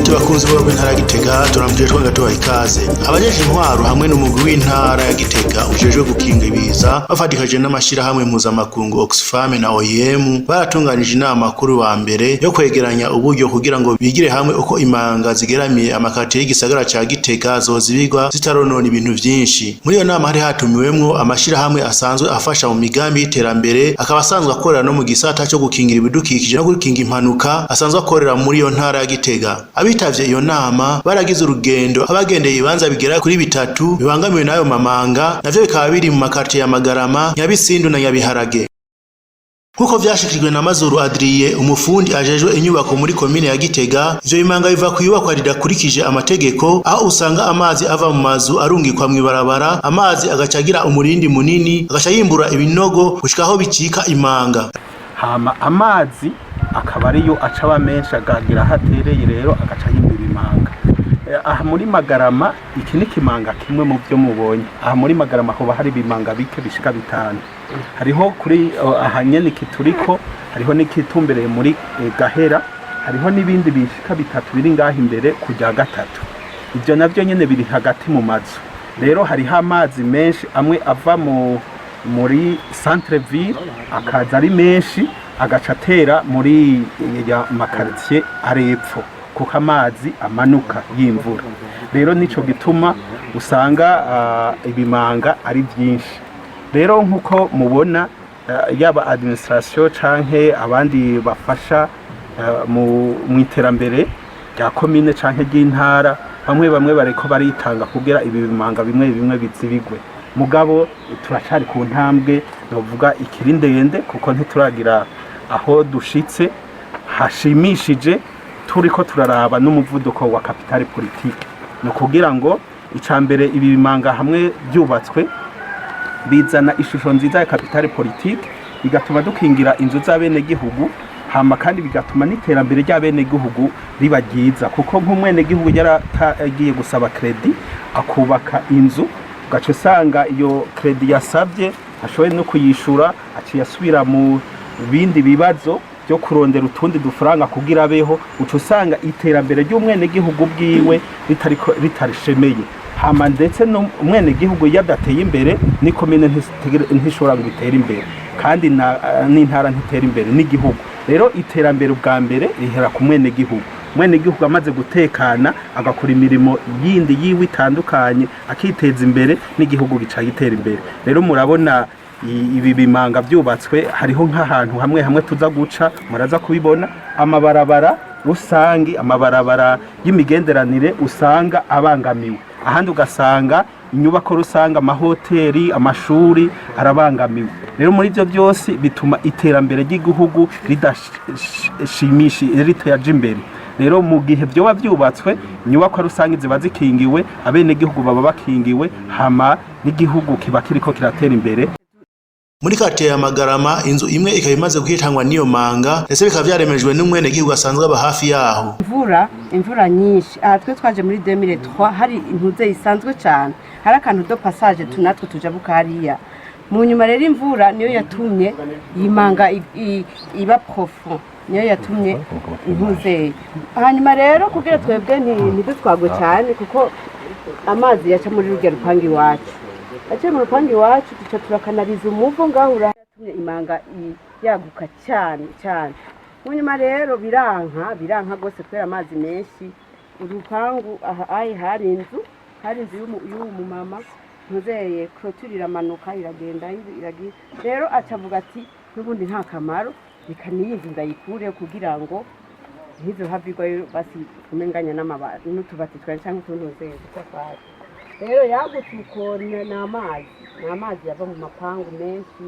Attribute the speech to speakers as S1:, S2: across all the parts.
S1: Inshuti bakunzi bo b'intara ya Gitega, turamutije twongera tubaha ikaze. Abajeje intwaro hamwe n'umugwi w'intara ya Gitega ujejwe gukinga ibiza, bafatikanyije n'amashirahamwe mpuzamakungu Oxfam na OIM, baratunganije inama kuri wa mbere yo kwegeranya uburyo kugira ngo bigire hamwe uko imanga zigeramiye amakartier y'igisagara ca Gitega zozibigwa zitaronona ibintu vyinshi. Muri iyo nama hari hatumiwemwo amashirahamwe asanzwe afasha mu migambi y'iterambere, akaba asanzwe akorera no mu gisata co gukingira ibidukikije no gukinga impanuka, asanzwe akorera muri iyo ntara ya Gitega. Abitavye iyo nama baragize urugendo, abagendeye ibibanza bigera kuri bitatu bibangamiwe n'ayo mamanga, navyo bikaba biri mu makartier ya Magarama, Nyabisindu na Nyabiharage. Nk'uko vyashikirijwe na Mazuru Adrie, umufundi ajejwe inyubako muri komine ya Gitega, ivyo bimanga biva kw'iyubakwa ridakurikije amategeko, aho usanga amazi ava mu mazu arungikwa mw'ibarabara, amazi agaca agira umurindi munini, agaca yimbura ibinogo gushika aho bicika imanga.
S2: Hama amazi akaba ariyo aca aba menshi, akagira aho atereye, rero agaca yimbura imanga. Aha muri Magarama, iki ni kimanga kimwe mu byo mubonye. Aha muri Magarama hoba hari ibimanga bike bishika bitanu. Hariho kuri aha nyene iki turiko, hariho n'ikitumbereye muri Gahera, hariho n'ibindi bishika bitatu biri ngaha imbere kujya gatatu. Ibyo navyo nyene biri hagati mu mazu. Rero hariho amazi menshi amwe ava muri centre ville, akaza ari menshi, agaca atera muri ya makartier arepfo, kuko amazi amanuka y'imvura. Rero nico gituma usanga ibimanga ari byinshi. Rero nkuko mubona, yaba administration canke abandi bafasha mu iterambere rya komine canke ry'intara, bamwe bamwe bariko baritanga kugira ibi bimanga bimwe bimwe bizibigwe. Mugabo turacari ku ntambwe novuga ikiri ndende, kuko ntituragira aho dushitse hashimishije. Turiko turaraba n'umuvuduko wa capitale politique, ni ukugira ngo ica mbere ibi bimanga hamwe byubatswe bizana ishusho nziza ya capitale politique, bigatuma dukingira inzu z'abenegihugu, hama kandi bigatuma n'iterambere ry'abenegihugu riba ryiza, kuko nk'umwenegihugu yaragiye gusaba crédit akubaka inzu, ugaca usanga iyo crédit yasabye ashoboye no kuyishura, aciye asubira mu bindi bibazo byo kurondera utundi dufaranga kugira abeho. Uca usanga iterambere ry'umwenegihugu bwiwe ritariko ritarishemeye. Hama ndetse n'umwenegihugu iyo adateye imbere, n'ikomine ntishobora ngo itere imbere, kandi n'intara ntitera imbere, n'igihugu. Rero iterambere ubwa mbere rihera ku mwenegihugu. Umwenegihugu amaze gutekana, agakora imirimo yindi yiwe itandukanye, akiteza imbere, n'igihugu gica gitera imbere. Rero murabona ibi bimanga byubatswe, hariho nk'ahantu hamwe hamwe tuza guca, muraza kubibona, amabarabara rusangi, amabarabara y'imigenderanire usanga abangamiwe, ahandi ugasanga inyubako rusange, amahoteli, amashuri arabangamiwe. Rero muri ibyo byose bituma iterambere ry'igihugu ridashimisha, ritaja imbere. Rero mu gihe byoba byubatswe, inyubako rusange ziba zikingiwe, abenegihugu baba bakingiwe, hama n'igihugu kiba kiriko kiratera imbere.
S1: Muri quartier ya Magarama, inzu imwe ikaba imaze guhitanwa n'iyo manga, ndetse bikaba vyaremejwe n'umwenegihugu asanzwe aba hafi yaho.
S3: Imvura nyinshi aha, twe twaje muri 2003, hari intuze isanzwe cyane, hari akantu de passage tunatwe tujabuka hariya. Mu nyuma rero imvura niyo yatumye iyi manga iba profond, niyo yatumye intuzeye. Hanyuma rero kugira twebwe ntidutwagwe cyane, kuko amazi yaca muri rurya rupangu iwacu, aciye mu rupangu iwacu, duca turakanariza umuvo ngaho yatumye imanga yaguka cyane cyane. Mu nyuma rero biranka, biranka rwose kubera amazi menshi. Urupangu aha ayi hari inzu y'uwo mumama ntuzeye, clôture iramanuka, iragenda iragira. Rero aca avuga ati: "N'ubundi nta kamaro, reka n'iyi nzu ndayikure kugira ngo ntizohave igwayo, basi tumenganya n'amabati n'utubati twari cyangwa utuntu nzeye udutafari." Rero yagutse uko ni amazi yava mu mapangu menshi.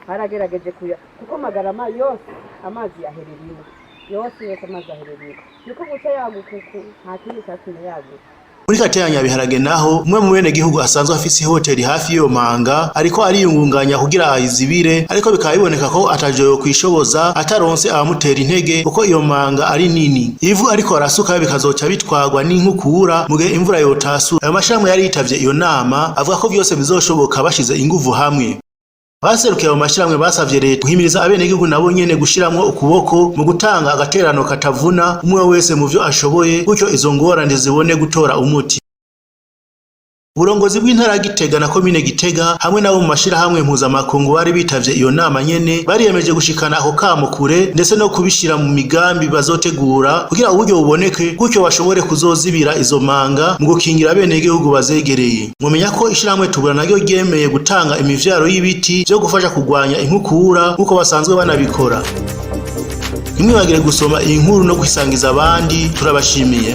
S3: Baragerageje kuya, kuko Magarama yose amazi yaherera ino, yose yose amazi aherera ino, niko guca yaguka uku, nta kindi cyatumye yaguka.
S1: Muri quartier ya Nyabiharage naho, umwe mu bene gihugu asanzwe afise ihoteli hafi y'iyo manga ariko ariyungunganya kugira ayizibire, ariko bikaba biboneka ko atajo kwishoboza ataronse abamutera intege, kuko iyo manga ari nini. Ivu ariko arasuka bikazoca bitwagwa n'inkukura mu gihe imvura yotasura. Ayo mashirahamwe yari yitavye iyo nama avuga ko vyose bizoshoboka bashize inguvu hamwe. Abaserukiye mu mashirahamwe basavye leta guhimiriza abenegihugu nabo nyene gushiramwo ukuboko mu gutanga agaterano katavuna, umwe wese mu vyo ashoboye, gutyo izo ngorane zibone gutora umuti. Uburongozi bw'intara ya Gitega na komine Gitega hamwe n'abo mu mashirahamwe mpuzamakungu bari bitavye iyo nama nyene bariyemeje gushikana ako kamo kure, ndetse no kubishira mu migambi bazotegura kugira uburyo buboneke, gutyo bashobore kuzozibira izo manga mu gukingira abenegihugu bazegereye. Mwomenya ko ishirahamwe Tubura naryo ryemeye gutanga imivyaro y'ibiti vyo gufasha kugwanya inkukura nk'uko basanzwe banabikora. Ntimwibagire gusoma iyi nkuru no kwisangiza abandi. Turabashimiye.